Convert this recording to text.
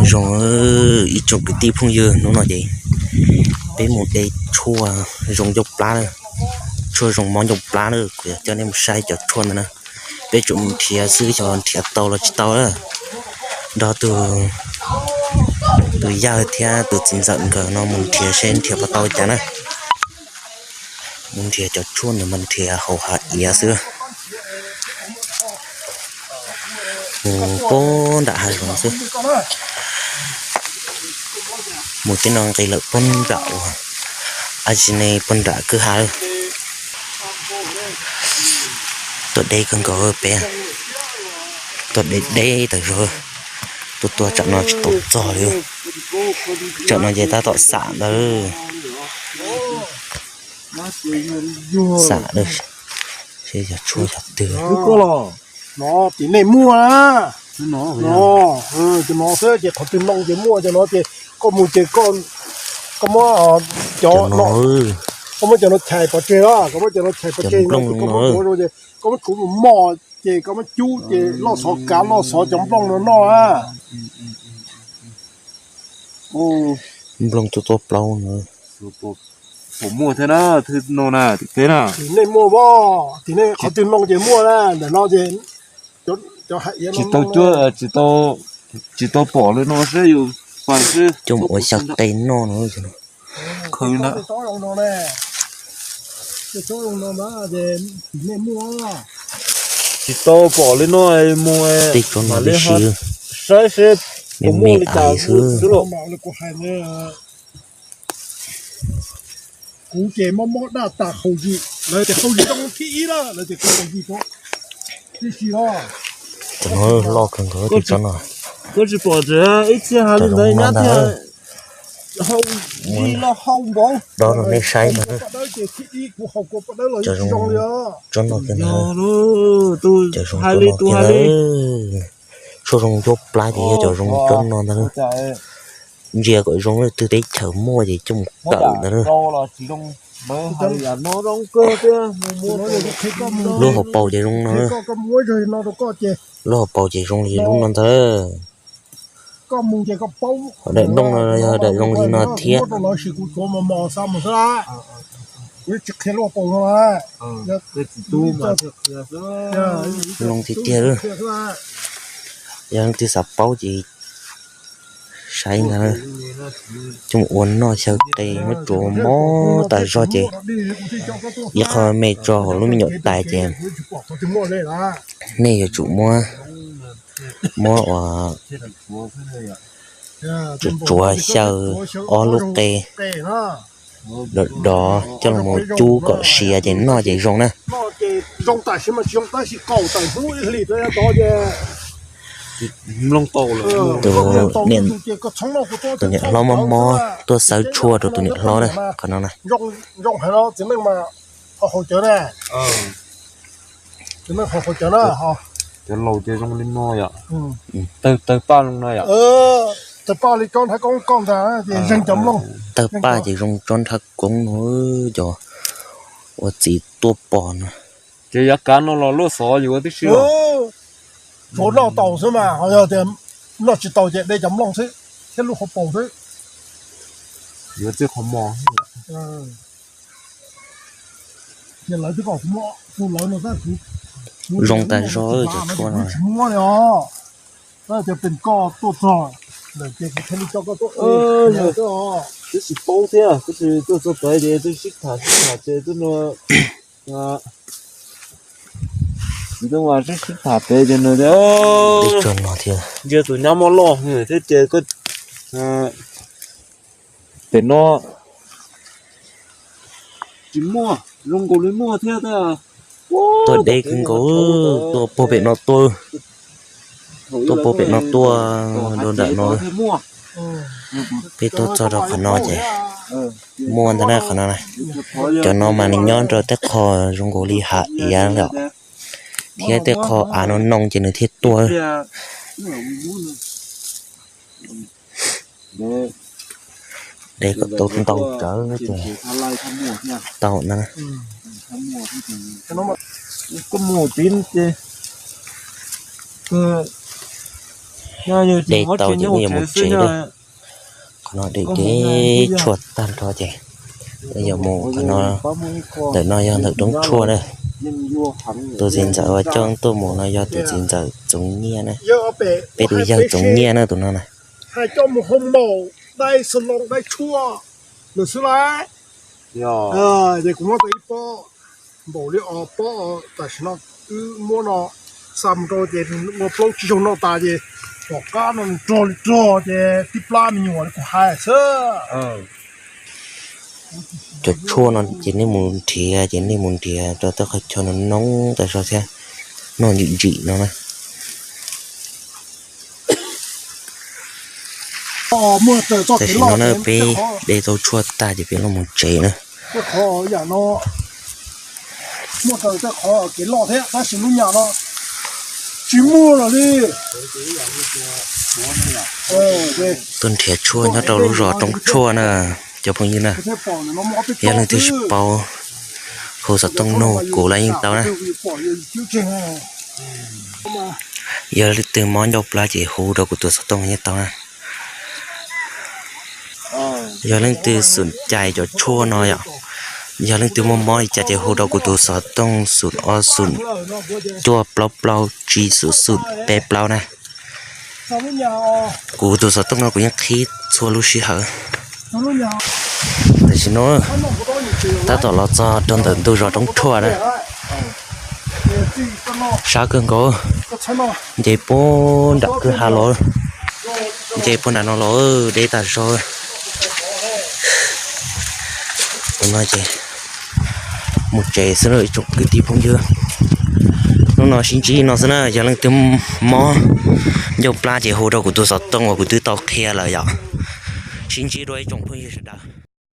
Zoo, ib tsoom kwv tij phooj ywg, hnub no ces peb mus de tshuaj zoo ncauj plab na, tshuaj zoo mob ncauj plab na, kuv yuav coj nej mus saib cov tshuaj ntawd na. Peb tsuas mus nrhiav xwb, xyov nrhiav tau los tsis tau na. Nrog tus, tus yawg thiab tus txiv ntxawm nkawd no mus nrhiav seb nrhiav puas tau cas na. Mus nrhiav cov tshuaj ntawd mas nrhiav hauv hav iav xwb. Mus puag nram hav zoov xwb. Mus tej no nqis lawm puag nram uas, a tsis ne puag nram kwj ha lawm. Tuaj deb kawg nkaus peb, tuaj deb deb tas zog. Tuaj tuaj tsam no tsis tau txog li. Tsam no ces tab tom xam ntawd. Xam lawm, seb yog tshuaj yog twg. No tim nej muaj na. No, no xwb ces qhov twg nplooj ces muaj cov no ces koj mus ces koj, koj muab cov no, koj muab cov no chais pov tseg na, koj muab cov no chais pov tseg no ces koj muab tuav rau ces koj muab tshuav mus moj ces koj muab cub ces loj xov kav loj xov cov nplooj no noj na. Nplooj tuaj tuaj plaub no. Puas muaj thiab na, thwb no na, tim peb na. Tim nej muaj pob, tim nej qhov twg nplooj ces muaj na, ntawm no ces cov hais tsis tau cuab, tsis tau pom li no seb yus fais seb coj mus ua xyaw qe noj no. Khwv na. Tsis tau pom li no mus, tej tsob no mam li tib si saib seb me puas me muaj li cas xwb. Xwb los. Kuv ces mob mob daj tas hauv zim, lawv tias hauv zim zoo thib ib na, lawv tias kuv hauv zim tib si os. Cov no loj kawg nkaus tej tsob no. Koj tsis pom tias ib txhia ha li ntawd nyab thiab. Hau zim los hau npaum. Dob rau nej saib ntag. Cov zoo, tsob no kawg ntag. Cov zoo tsob no kawg ntag. Tshuaj zoo ncauj plab ces yog cov zoo tsob no ntag. Ntsia kom zoo, leej twg teb chaws muaj ces coj mus kawm ntawd na. Lub hauv paus ces zoo no. Lub hauv paus ces zoo li lub no ntag. Daim nplooj no yog daim zoo li no thiab. Zoo tiag tiag. Yog leej twg xav paub ces saib ntag. Coj mus ua noj xyaw qe muab tsuav mob tas zog ces ib qho me tso hauv lub me nyuam tais ces nej yuav tsum muab, muab ua tsuav tsuav xyaw ob lub qe dov dov coj los cub kom siav ces noj ces zoo na. Tus niam hlob mob mob tuaj xawb tshuaj rau tus niam hlob na, qhov no na. Cov laus ces zoo li no yom. Tawg paj zoo no yom. Tawg paj li tsob nrhab koob koj ntag, tawg paj ces zoo tsob nrhab koob no, cov ua txiv tuaj pom no. Ces yav kav no los luaj xov yuav tib si. Tsuav noj tau xwb mas, ho yog tias noj tsis tau ces de cov nplooj xwb thiab lub hauv paus xwb. Yuav txij qhov mos. Zoo tas zog cov tshuaj no. Twb tsis paub thiab, twb tsis tuaj txog pem ces twb sib tham sib tham ces twb no, twb no sib sib tham pem ces nws tias, ntsia tus nyab mob loj thiab ces koj pem no tsis muaj, zoo nkaus li muaj thiab. Tuaj deb kawg nkaus, tuaj puag pem no tuaj, tuaj puag pem no tuaj rau nram no. Peb tuaj txog rau qhov no ces muaj ntag na qhov no na. Cov no mas nws nyob rau tej qho zoo nkaus li hav iav lawm thiab tej qho av no noo ces nws thiaj tuaj. De kom tau ntau tsawv ces tau na. Koj mus tid ces De tau ces wb yuav mus tsev lawm. Qhov no de de tshuaj tag nrho ces wb yuav mus qhov no. Ntawm no yog ntawm roob tshuaj na. Tus txiv ntxawm uas coj tuaj mus no yog tus txiv ntxawm Txoov Nyiaj na. Peb tus yawg Txoov Nyiaj na tus no na. Hais coj mus hoo npaum dai xas loos dai tshuaj lawm xwb lauj. Ces kuv muab tau ib pob npaum li ob pob tam sim no wb muab no xa mus rau ces ua plaub tsib zaug noj tas ces tom qab no nws rog li rog ces tib plab me nyuam li kuv hais xwb. Cov tshuaj no ces nej mus nrhiav ces nej mus nrhiav rau tej qhov chaw no noob tas zog thiab, noj ntsim ntsim no na. Tam sim no na peb de tau tshuaj tag ces peb los mus tsev na. Tuaj nrhiav tshuaj nyob rau lub zos Roob Tshuaj na, cov phooj ywg na. Yog leej twg tsis paub hu xov tooj nug kuv los yeej tau na. Yog leej twg mob ncauj plab ces hu rau kuv tus xov tooj yeej tau na. Yog leej twg xum cais cov tshuaj no yom, yog leej twg muaj mob li cas ces hu rau kuv tus xov tooj xum ob xum cuaj plaub plaub tsib xum xum peb plaub na. Kuv tus xov tooj no kuv yeej qhib txhua lub sij hawm. Tam sim no tab tom los txog rau ntawm ntug zos Roob Tshuaj na. Sab kawg nkaus, nce puag nram kwj ha los, nce puag nram no los deb tas zog. Tus no ces mus tsev xwb na ib tsoom kwv tij phooj ywg. Hnub no sib ntsib no xwb na, yog leej twg mob ncauj plab ces hu rau kuv tus xov tooj uas kuv twb tau qhia lawm yom. Sib ntsib dua ib tsoom phooj ywg sawv daws.